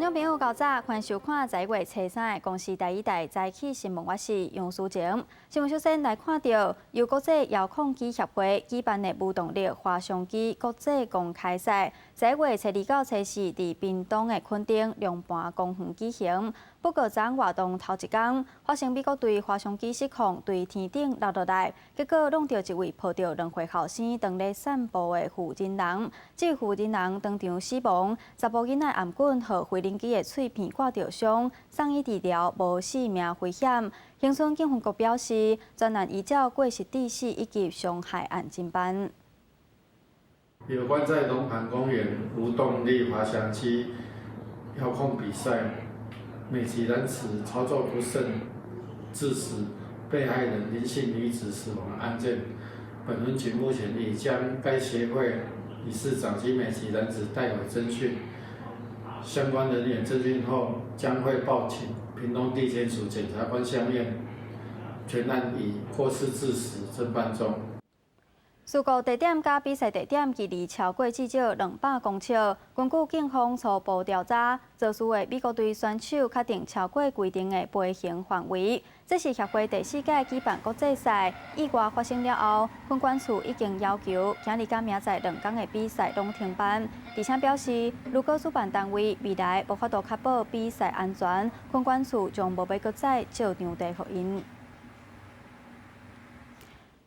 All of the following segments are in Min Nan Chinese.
觀眾朋友，較早歡迎收看11月初三的公視第一台早起新聞，我是楊淑晴。新聞首先來看著由國際遙控機協會舉辦的無動力滑翔機國際公開賽，11月初二到初四佇屏東的墾丁龍盤公園舉行。不過，昨昏活動頭一工發生美國隊滑翔機失控，對天頂落落來，結果挵著一位抱著2歲後生當咧散步的婦人人，這位婦人人當場死亡，查埔囡仔頷頸予飛行機的碎片割著傷，送醫治療，無性命危險。恆春警分局表示，專案依照過失致死以及傷害案偵辦。有關在龍盤公園無動力滑翔機遙控比賽，美籍男子操作不慎致使被害人林姓女子死亡案件，本分局目前已將該協會理事長及美籍男子帶回偵訊，相關人員偵訊後將會報請屏東地檢署檢察官相驗，全案以過失致死偵辦中。事故地點佮比賽地點距離超過至少200公尺。根據警方初步調查，肇事的美國隊選手確定超過規定的飛行範圍。這是協會第四屆舉辦國際賽，意外發生了後，墾管處已經要求今日佮明仔載兩工的比賽攏停辦，而且表示，如果主辦單位未來無法度確保比賽安全，墾管處將無欲閣再借場地予𪜶。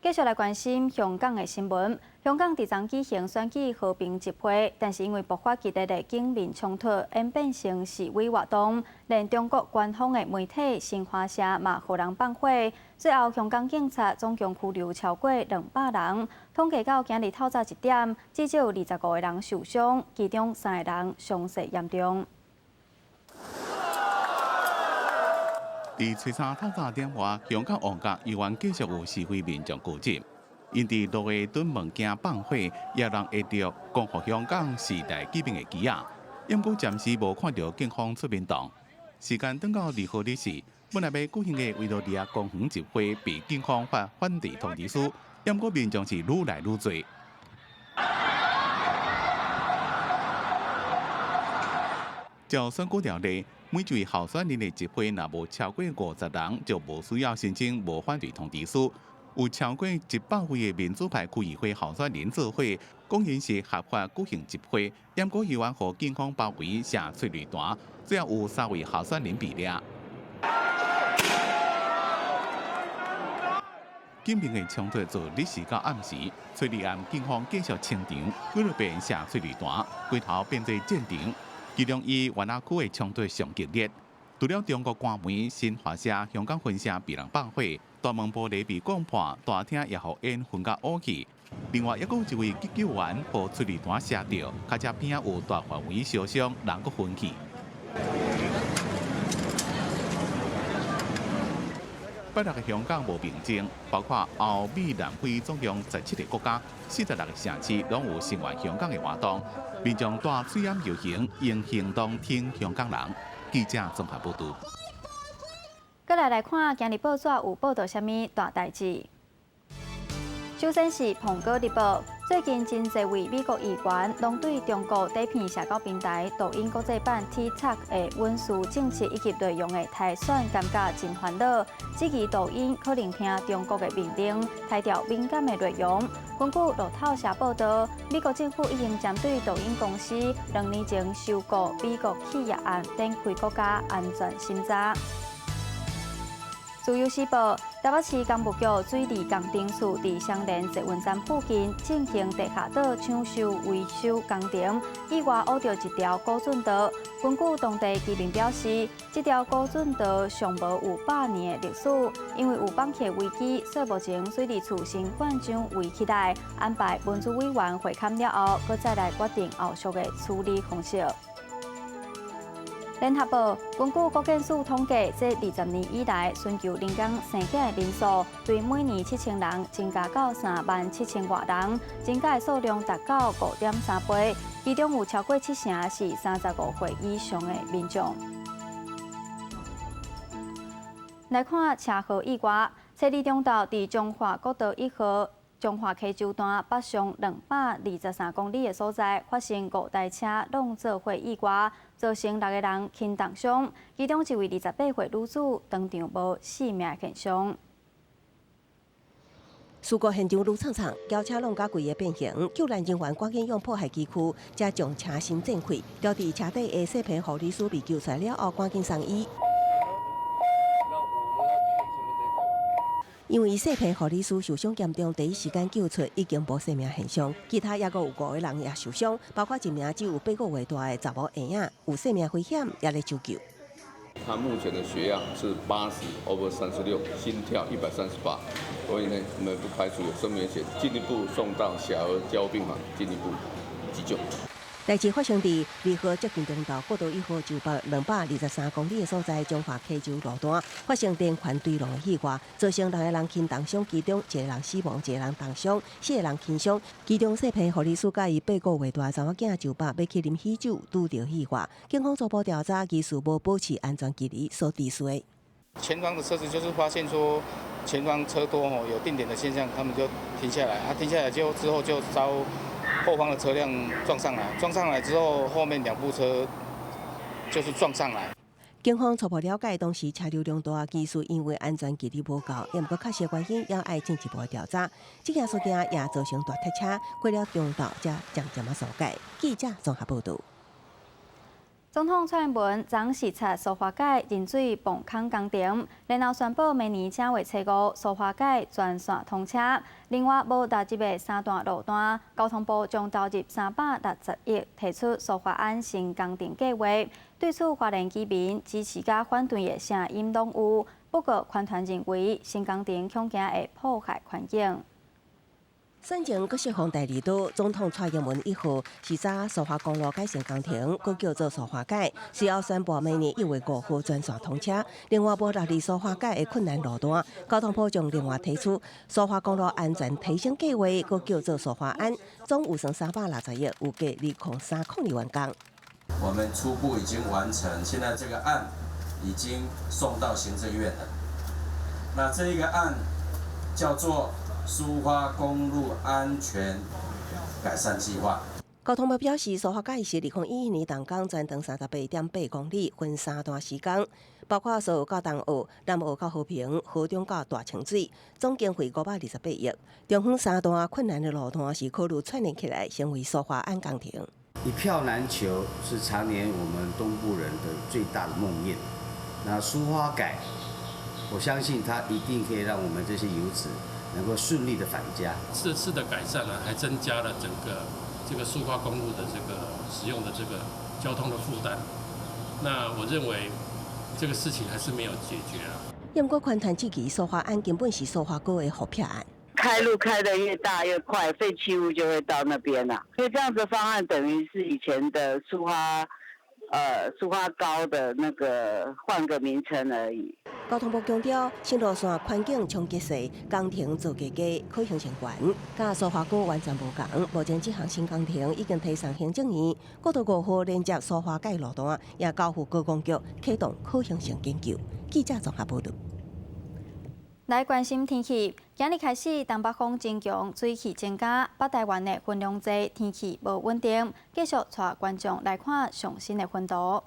繼續來關心香港的新聞。香港佇昨舉行選舉和平集會，但是因為爆發激烈的警民衝突，演變成示威活動，連中國官方的媒體新華社嘛予人放火。最後，香港警察總共拘留超過200人。統計到今日透早一點，至少有25個人受傷，其中三個人傷勢嚴重。佇初三透早點外，香港旺角猶原繼續有示威民眾聚集，𪜶佇路的蹲物件放火，也有人挾著光復香港時代革命的旗仔。毋過暫時無看著警方出面擋。時間轉到2號日時，本來欲舉行的維多利亞公園集會被警方發反對通知書，毋過民眾是愈來愈濟。照選舉條例，每一位候選人的集會若無超過50人，就無需要申請無反對通知書。有超過100位的民主派區議會候選人做伙，講𪜶是合法舉行集會，毋過猶原予警方包圍射催淚彈，最後有三位候選人被掠。警民的衝突自日時到暗時，初二暗警方繼續清場，幾落遍射催淚彈，規頭變做戰場。其中以灣仔區的衝突上激烈，除了中國官媒新華社香港分社被人放火，大門玻璃被摃破，大廳也予煙熏甲烏去。另外，猶閣有一位急救員予催淚彈射著，跤車邊仔有大範圍燒傷，人閣昏去。拜六的香港無平靜，包括歐美、南非總共17個國家、46個城市，攏有聲援香港的活動。民眾帶水尪遊行，用行動挺香港人。記者綜合報導。閣來來看，今日報紙有報導啥物大代誌？首先是《蘋果日報》，最近真濟位美國議員攏對中國底片社交平台抖音國際版 TikTok 的隱私政策以及內容的篩選感覺真煩惱，質疑抖音可能聽中國的命令，篩掉敏感的內容。根據路透社報導，美國政府已經針對抖音公司2年前收購美國企業案展開國家安全審查。自由時報，台北市工務局水利工程處佇雙連捷運站附近進行地下道搶修維修工程，意外挖著一條古圳道。根據當地居民表示，這條古圳道上無有100年的歷史，因為有放棄危機，所以目前水利處先關張圍起來，安排文資委員會勘了後，閣再來決定後續的處理方式。聯合報根據國健署統計，這20年以來，全球人工生囝的人數對每年7000人增加到3萬7千外人，增加的數量達到5.3倍，其中有超過七成是35歲以上的民眾。來看車禍意外，初二中晝佇彰化國道1號。彰化溪州段北上223公里的所在，發生五台車攏做伙意外，造成六個人輕重傷，其中一位28歲女子當場無性命現象。事故現場愈慘慘，轎車攏共規个變形，救援人員趕緊用破壞機具，才將車身震開。掉佇車底的細皮護理師被救出來了後，趕緊送醫。因為細皮護理師受傷嚴重，第一時間救出，已經無生命現象。其他猶閣有五個人也受傷，包括一名只有8個月大的查某嬰仔，有生命危險，也咧搶救。他目前的血壓是80/36，心跳138，所以呢，我們不排除有生命危險，進一步送到小兒加護病房進一步急救。代誌發生佇2號接近中道國道1號就北223公里的所在，彰化溪州路段發生連環墜落的意外，造成六個人輕重傷，其中一個人死亡，一個人重傷，四個人輕傷。其中細皮護理師佮伊8個月大查某囝就北欲去啉喜酒，拄著意外。警方初步調查，疑似無保持安全距離所致死。前方的車子就是發現說前方車多吼，有定點的現象，他們就停下來，啊，停下來就之後就遭後方的車輛撞上來，撞上來之後，後面兩部車就是撞上來。警方初步了解，當時車流量大，疑似因為安全距離無夠，也毋過確實原因也愛進一步調查。這件事件也造成大塞車，過了中晝才漸漸仔疏解。記者綜合報導。總統蔡英文昨視察蘇花改引水泵孔工程，然後宣布明年正月初五蘇花改全線通車。另外，無納入的三段路段，交通部將投入360億，提出蘇花安新工程計劃。對此，花蓮居民支持佮反對的聲音攏有。不過，環團認為新工程恐驚會破壞環境。選前閣適逢大離島，總統蔡英文1號視察蘇花公路改善工程，閣叫做蘇花改，隨後宣布明年1月5號全線通車。另外，無納入蘇花改的困難路段，交通部將另外提出蘇花公路安全提升計劃，閣叫做蘇花安，總預算360億，預計2032完工。我們初步已經完成，現在這個案已經送到行政院了。那這一個案叫做蘇花公路安全改善計劃。交通部表示，蘇花改是2011年動工，全長38.8公里，分三段施工，包括蘇澳到東澳、南澳到和平、河中到大清水，總經費528億。中央三段困難的路段是考慮串聯起來，成為蘇花安工程。一票難求是常年我們東部人的最大的夢魘。那蘇花改，我相信它一定可以讓我們這些遊子能夠順利的返家。這次的改善呢，還增加了整個這個蘇花公路的這個使用的這個交通的負擔。那我認為這個事情還是沒有解決啊。毋過，環團質疑蘇花案根本是蘇花高的復辟案。開路開得越大越快，廢棄物就會到那邊啦。因為這樣子方案等於是以前的蘇花高的那個換個名稱而已。交通部強調，新路線環境衝擊細，工程造價低，可行性懸，佮蘇花高完全無仝。目前這項新工程已經提送行政院，國道5號連接蘇花改路段，也交付高工局啟動可行性研究。記者綜合報導。來關心天氣，今日開始東北風增強，水汽增加，北台灣的雲量濟，天氣無穩定。繼續帶觀眾來看上新的雲圖。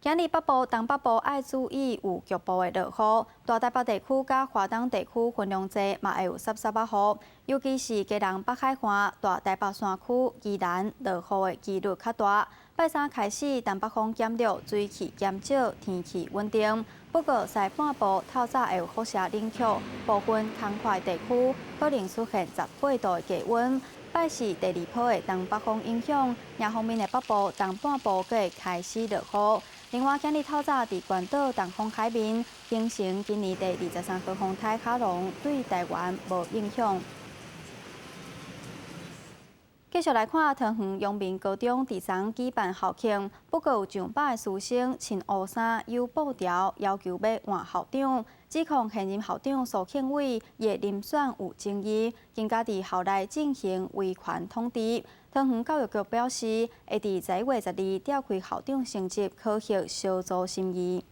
今日北部、東北部愛注意有局部的落雨，大台北地區佮華東地區雲量濟，嘛會有濕濕仔雨。尤其是基隆北海岸、大台北山區、宜蘭落雨的幾率較大。拜三開始，東北風減弱，水汽減少，天氣穩定。不過西半部透早會有輻射冷卻，部分空曠地區可能出現18度的低溫。拜四第二波的東北風影響，迎風面的北部、東半部閣會開始落雨。另外，今日透早佇關島東方海面形成今年第23號風台卡隆，對台灣無影響。繼續來看桃園陽明高中佇昨舉辦校慶，不過有上百个師生穿烏衫有布條，要求欲換校長，指控現任校長蘇慶偉伊的人選有爭議，更加佇校內進行威權統治。桃園教育局表示，會佇11月12召開校長升級考核小組審議。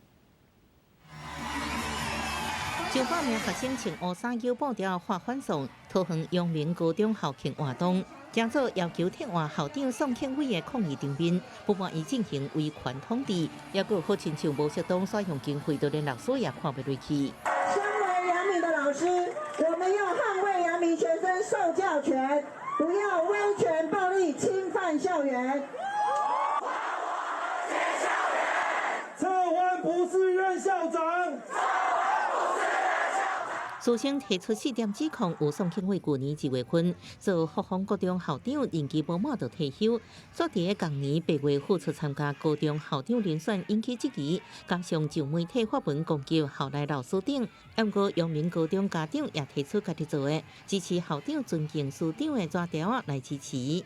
上百名學生穿烏衫腰布條發反送，桃園陽明高中校慶活動，正做要求撤換校長宋慶偉的抗議場面，不滿伊進行威權統治，抑閣好親像無適當使用經費，就連老師也看袂落去。身為陽明的老師，我們要捍衛陽明學生受教權，不要威權暴力侵犯校園。撤換不適任校長。師生提出4點指控，有宋慶偉舊年2月份做福豐國中校長，任期無滿就退休。煞佇個仝年8月復出參加高中校長遴選，引起質疑。加上就媒體發文攻擊校內老師等，毋過陽明高中家長也提出家己做的支持校長尊敬師長的紙條仔來支持。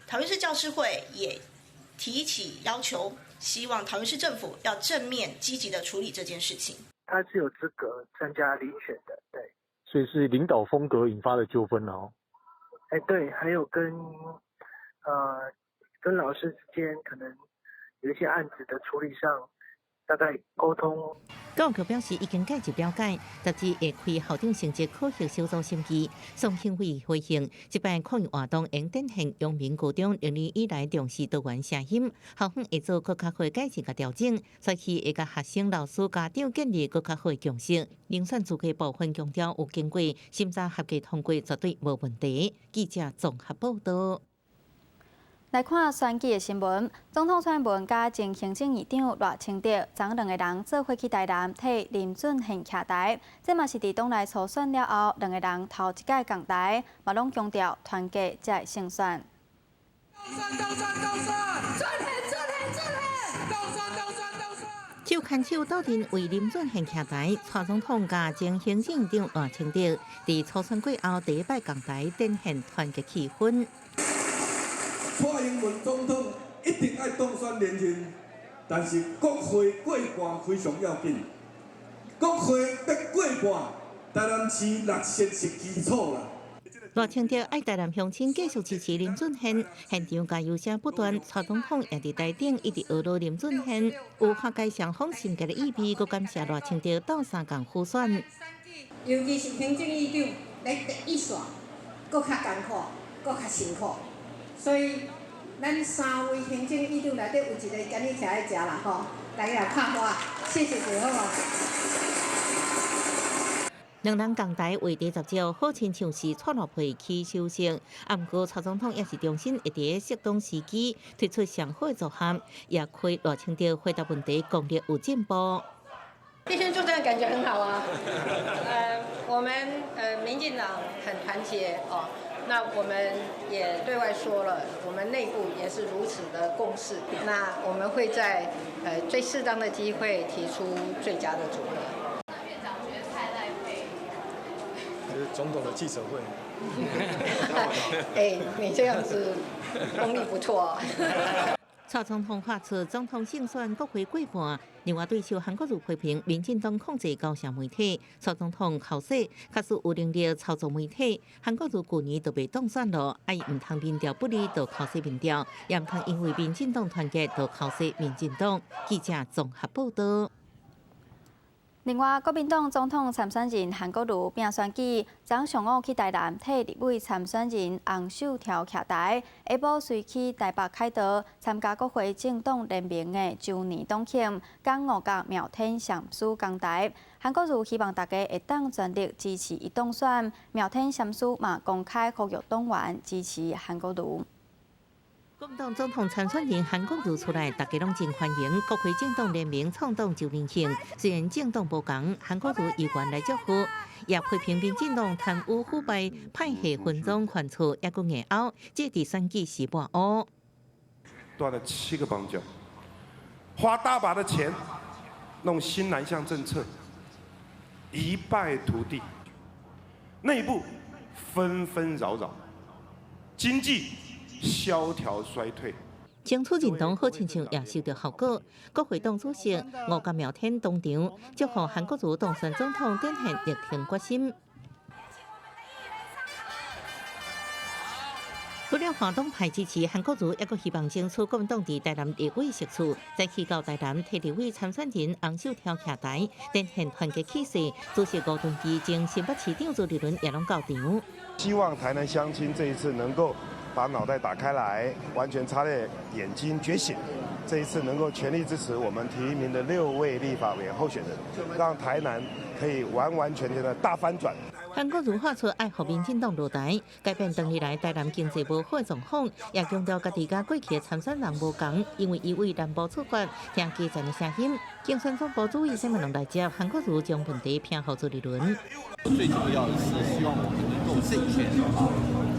桃園市教師會也提起要求，希望桃園市政府要正面積極的處理這件事情。他是有資格參加遴選的，對。所以是領導風格引發的糾紛哦。哎，對，還有跟老師之間可能有一些案子的處理上，大概溝通。教育局表示已經介入了解，達至會開校長成績考核小組審議。宋慶偉回應，這擺抗議活動應展現陽明高中歷年以來重視多元聲音，校方會做閣較好的改進佮調整，所以會佮學生、老師、家長建立閣較好的共識。遴選資格部分強調有經過審查合格通過，絕對無問題。記者綜合報道。來看選舉的新聞，總統蔡英文佮前行政院長賴清德，昨兩个人做伙去台南替林俊憲徛台，這嘛是佇黨內初選了後，兩个人頭一擺仝台，嘛攏強調團結才會勝選。手牽手鬥陣為林俊憲徛台，蔡總統佮前行政院長賴清德，佇初選過後第一擺仝台，展現團結氣氛。蔡英文總統一定愛當選連任，但是國會過半非常要緊。國會欲過半，台南市六席是基礎啦。賴清德愛台南鄉親繼續支持林俊憲，現場加油聲不斷。蔡總統也佇台頂一直呵咾林俊憲，有化解雙方心結的意味，閣感謝賴清德鬥相共輔選。尤其是行政院長來第一線，閣較艱苦，閣較辛苦。所以，咱三位行政院長內底有一個今日徛佇遮啦吼，大家來拍花，謝謝者好無？兩人仝台話題十足，好親像是蔡老配起手式。啊，毋過蔡總統也是重申會佇適當時機推出上好的組合，也開賴清德回答問題功力有進步。必須作戰，感覺很好啊。我們民進黨很團結哦。那我們也對外說了，我們內部也是如此的共識。那我們會在最適當的機會提出最佳的組合。那院長覺得蔡賴配？這是總統的記者會。哎，你這樣子功力不錯哦。蔡總統發出總統勝選國會過半，另外對手韓國瑜批評民進黨控制高層媒體，蔡總統口說確實有能力操作媒體。韓國瑜舊年就袂當選囉，啊伊毋通民調不利就剾洗民調，也毋通因為民進黨團結就剾洗民進黨。記者綜合報道。另外，國民黨總統參選人韓國瑜拼選舉，昨上午去台南替立委參選人洪秀柱徛台，下晡隨去台北凱道參加國會政黨聯盟的周年黨慶，佮五角妙天禪師仝台。韓國瑜希望大家會當全力支持伊當選，妙天禪師嘛公開呼籲黨員支持韓國瑜。國民黨總統參選人韓國瑜出來，大家攏真歡迎。國會政黨聯盟創黨周年慶，雖然政黨無仝，韓國瑜依然來祝賀，也批評民進黨貪污腐敗、派系分贓犯錯，抑閣硬拗，這佇選舉是抹烏。斷了7個邦交，花大把的錢弄新南向政策，一敗塗地，內部紛紛擾擾，經濟蕭條衰退，爭取認同好親像也收到效果。國會黨主席吳鉀妙天當場祝賀韓國瑜當選總統，展現力挺決心。除了跨黨派支持，韓國瑜猶閣希望爭取國民黨佇台南立委席次，再去到台南替立委參選人洪秀柱徛台，展現團結氣勢。主席吳敦義、前新北市長朱立倫也攏到場。希望台南鄉親這一次能夠把腦袋打開來，完全擦亮眼睛覺醒。這一次能夠全力支持我們提名的六位立法委員候選人，讓台南可以完完全全的大翻轉。韓國瑜喊出愛予民進黨落台，改變長年來台南經濟無好的狀況，也強調家己佮過去的參選人無仝，因為伊為南部出發，聽基層的聲音。競選總部主委沈文龍來接，韓國瑜將問題拋予朱立倫。最重要的是希望我們能夠勝選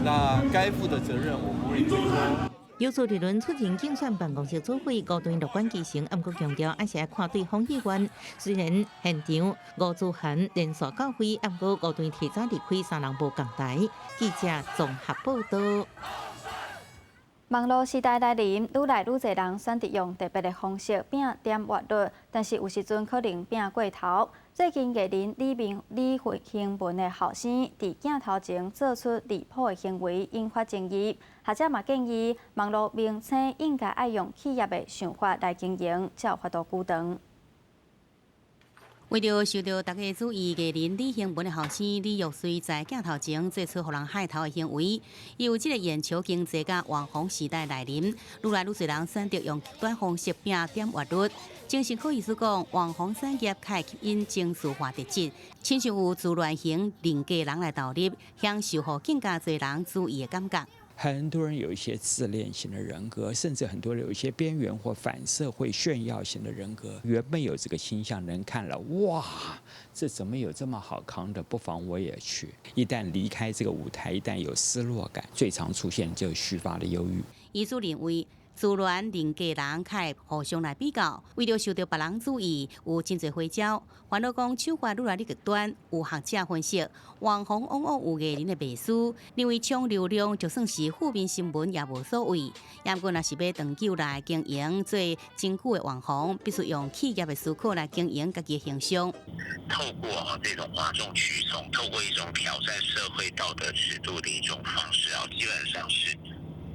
啊，那該負的責任我不會推脫。由朱立倫出任競選辦公室主委，吳敦義樂觀其成，毋過強調還是愛看對方意願。雖然現場吳子涵連續到位，毋過吳敦義提早離開，三人無仝台。記者綜合報道。網路時代來臨，愈來愈濟人選擇用特別的方式拼點閱率，但是有時陣可能拼過頭。最近藝人李明李興文的後生，佇鏡頭前做出離譜的行為，引發爭議。學者嘛建議，網路明星應該愛用企業的想法來經營，才有法度久長。為著受著大家注意，藝人李興文的後生李玉穗在鏡頭前做出予人害頭的行為，伊有這个眼球經濟佮網紅時代來臨，愈來愈濟人選擇用極端方式拼點閱率。精神科醫師講，網紅產業較會吸引情緒化特質，親像有自戀型人格人來投入，享受予更加濟人注意的感覺。很多人有一些自戀型的人格，甚至很多人有一些邊緣或反社會炫耀型的人格。原本有這個傾向，人看了，哇，這怎麼有這麼好康的？不妨我也去。一旦離開這個舞台，一旦有失落感，最常出現就是續發的憂鬱。醫師認為，自戀人格人較會互相來比較，為著受著別人注意，有真濟花招。煩惱講手法愈來愈極端，有學者分析，網紅往往有藝人的迷思，認為衝流量就算是負面新聞也無所謂。毋過若是欲長久來經營做真久的網紅，必須用企業的思考來經營家己的形象。透過這種譁眾取寵，透過一種挑戰社會道德尺度的一種方式啊，基本上是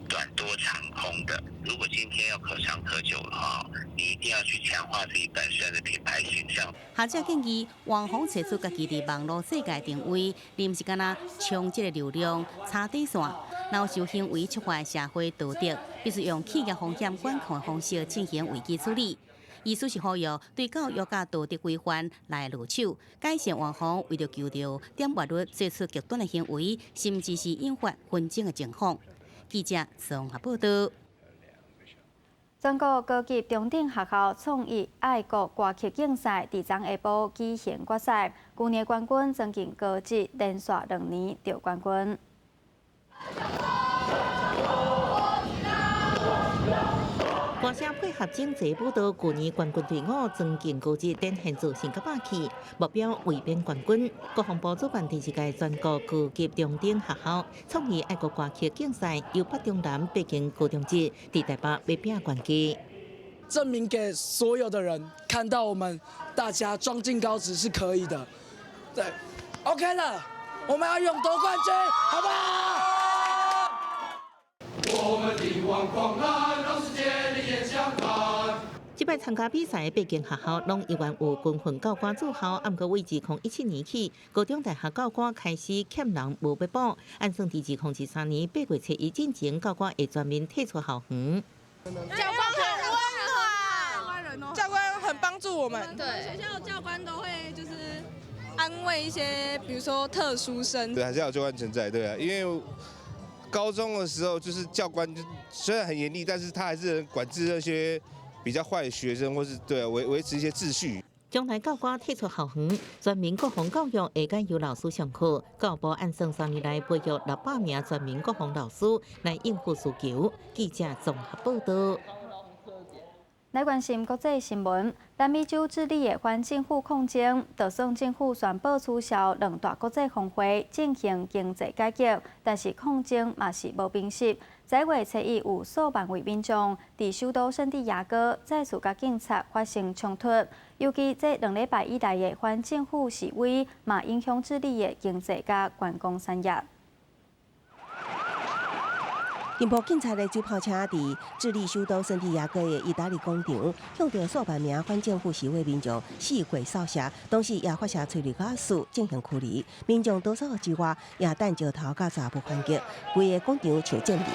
短多長空的。如果今天要可長可久的話，你一定要去強化自己本身的品牌形象。學者建議，網紅揣出家己佇網路世界定位，而毋是干焦衝這个流量、踩底線。若有受行為觸犯社會道德，必須用企業風險管控的方式進行危機處理。意思是呼籲對教育佮道德規範來落手，改善網紅為著求著點閱率做出極端的行為，甚至是引發紛爭的情況。記者綜合報道。全國高級中等學校創意愛國歌曲競賽佇昨下晡舉行決賽，舊年冠軍莊敬高職連續2年得冠軍。歌聲配合整齊舞蹈，舊年冠軍隊伍莊敬高職展現自信佮霸氣，目標衛冕冠軍。國防部主辦第二屆全國高級中等學校創意愛國歌曲競賽，由北中南八間高中職佇台北欲拼冠軍。證明給所有的人看到，我們大家莊敬高職是可以的。對，OK 了，我們要勇奪冠軍，好不好？我們的王光來，讓世界另眼相看。這擺參加比賽的八間學校，攏猶原有軍訓教官駐校。毋過，對2017年起，高中大學教官開始欠人無欲補。按算佇2023年8月初一進前，教官會全面退出校園。教官很溫暖，教官很幫助我們。對，學校教官都會就是安慰一些，比如說特殊生。對，還是要有教官存在，對啊，因為高中的時候就是教官雖然很嚴厲，但是他還是管制那些比較壞的學生，或是對維持一些秩序。將來教官退出校園，全民國防教育會改由老師上課。教育部按算3年內培育600名全民國防老師來應付需求。記者綜合報道。來關心國際新聞，南美洲智利的反政府抗爭，就算政府宣布取消兩大國際峰會，進行經濟改革，但是抗爭嘛是無平息。11月初一，有數萬位民眾佇首都聖地亞哥再次佮警察發生衝突，尤其這2禮拜以來的反政府示威，嘛影響智利的經濟佮觀光產業。侦破警察的水炮車佇智利首都聖地亞哥的意大利廣場，向著數萬名反政府示威民眾四界掃射，同時也發射催淚瓦斯進行驅離。民眾逃走之外，也擲石頭佮雜物反擊，規个廣場像戰場。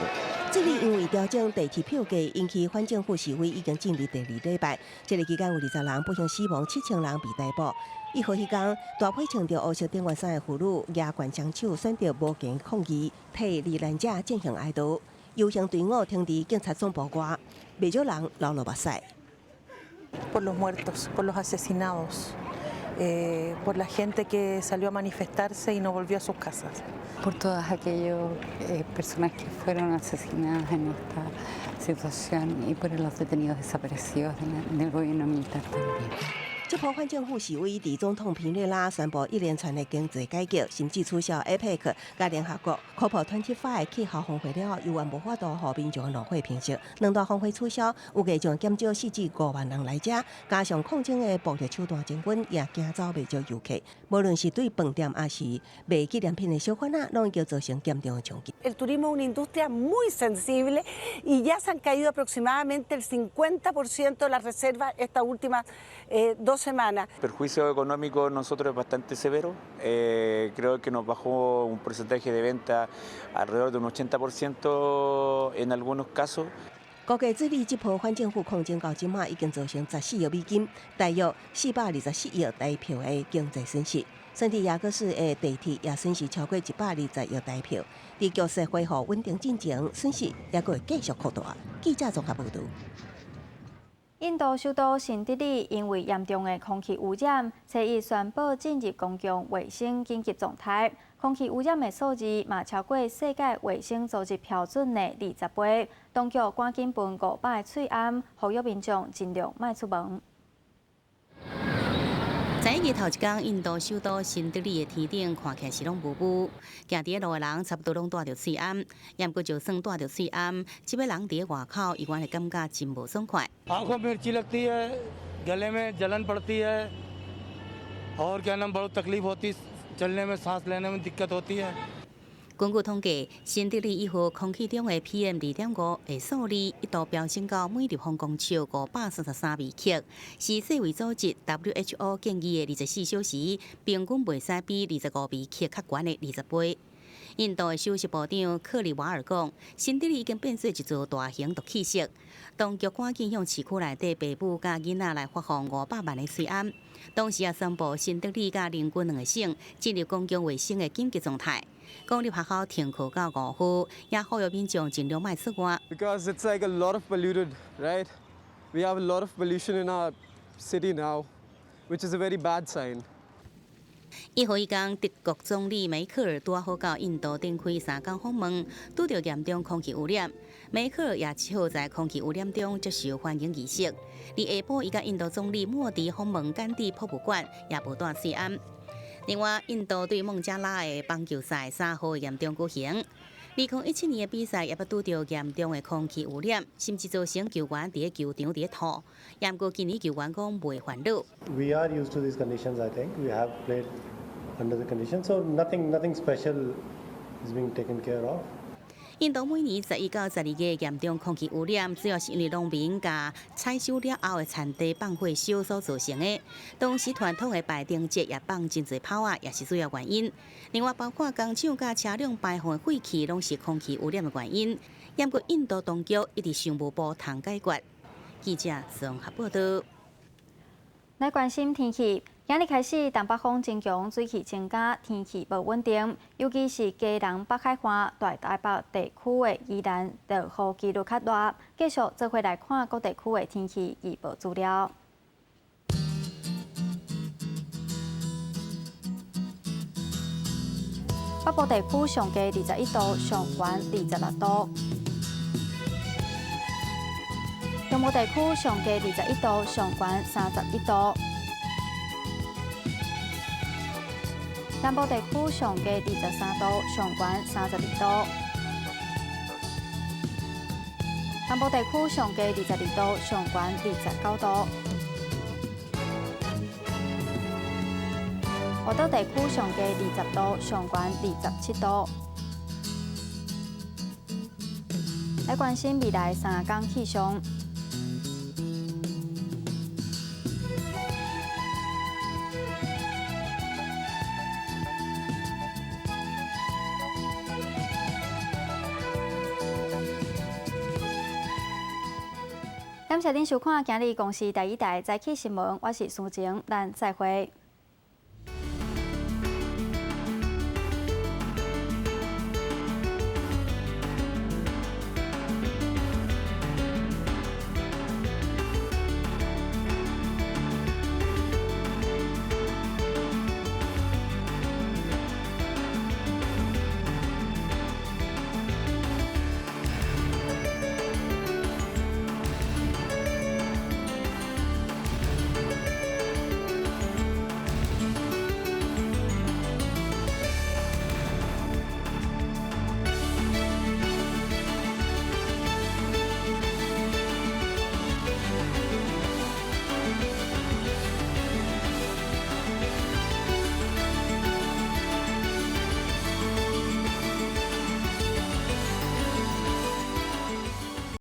智利因為調整地鐵票價，引起反政府示威，已經進入第二禮拜。這个期間有20人不幸死亡，7000人被逮捕。1號彼工，大批穿著烏色頂懸衫的婦女舉懸雙手，選擇無言抗議，替罹難者進行哀悼。遊行隊伍停佇警察總部外，袂少人流落目屎。 Por los muertos, por los asesinados, por la gente que salió a manifestarse y no volvió a sus casas. Por todas aquellas personas que fueron asesinadas en esta situación y por los detenidos desaparecidos del gobierno militar también. 這波反政府示威，佇總統皮涅拉宣布一連串的經濟改革，甚至取消 APEC 佮聯合國 COP25 氣候峰會了後，猶原無法度予民眾怒火平息。兩大峰會取消，預計將減少4至5萬人來遮，加上抗爭的暴力手段增溫，也驚走袂少遊客。無論是對飯店抑是賣紀念品的小販仔，攏已經造成嚴重的衝擊。 El turismo es una industria muy sensible y ya se han caído aproximadamente el 50% de las reservas estas últimas 2 semanas. Perjuicio económico nosotros es bastante severo. Creo que nos bajó un porcentaje de venta alrededor de un 80% en algunos casos. 估計智利這波反政府抗爭到這馬已經造成14億美金，大約424億台票的經濟損失。聖地亞哥市的地鐵也損失超過120億台票。佇局勢恢復穩定進前，損失猶閣會繼續擴大。記者綜合報導。印度首都新德里因為嚴重的空氣污染，初一宣布進入公共衛生緊急狀態。空氣污染的數字嘛超過世界衛生組織標準的20倍。當局趕緊噴500個喙罨，呼籲民眾盡量莫出門。11日頭一工，印度首都新德里的天頂看起來是攏霧霧，行佇路的人差不多攏戴著喙罨，毋過就算戴著喙罨，這擺人佇外口依然會感覺真無爽快。 आँखों मिर्ची लगती है, गले में जलन पड़ती है और क्या नाम बहुत तकलीफ होती, चलने में सांस लेने में दिक्कत होती है。根據統計，新德里1號空氣中的 PM 2.5的數字一度飆升到每立方公尺533微克，是世衛組織 WHO 建議的24小時平均袂使比25微克較懸的20倍。印度的首席部長克里瓦爾講，新德里已經變做一座大型毒氣室，當局趕緊向市區內底爸母佮囡仔來發放500萬个喙罨，同時也宣布新德里佮鄰近兩个省進入公共衛生的緊急狀態。公立學校停課到5號，也呼籲民眾盡量莫出外。 Because it's like a lot of polluted, right? We have a lot of pollution in our city now, which is a very bad sign. 1號彼工，德國總理梅克爾拄好到印度展開3工訪問，拄著嚴重空氣污染，梅克爾也只好在空氣污染中接受歡迎儀式。佇下晡，伊佮印度總理莫迪訪問甘地博物館，也無戴喙罨。另外，印度對孟加拉的棒球賽3號嚴重舉行。2017年的比賽也捌拄著嚴重的空氣污染，甚至造成球員佇球場佇吐。毋過今年球員講袂煩惱。 We are used to these conditions. I think we have played under the conditions, so nothing special is being taken care of. 印度每年11到12月嚴重空氣污染，主要是因為農民共採收了後的田地放火燒所造成的。當時傳統的排燈節也放真濟炮仔，也是主要原因。另外，包括工廠佮車輛排放的廢氣，攏是空氣污染的原因。毋過印度當局一直想無步通解決。記者綜合報導。來關心天氣。今日開始，東北風增強，水汽增加，天氣無穩定。尤其是基隆北海岸、大台北地區的宜蘭，落雨幾率較大。繼續做伙來看各地區的天氣預報資料。北部地區上低21度，上懸26度。中部地區上低21度，上懸31度。南部地區上低23度，上懸32度。南部地區上低22度，上懸29度。外島地區上低20度，上懸27度。來關心未來三工氣象。感謝恁收看今日公視第一台早起新聞，我是蘇晴，咱再會。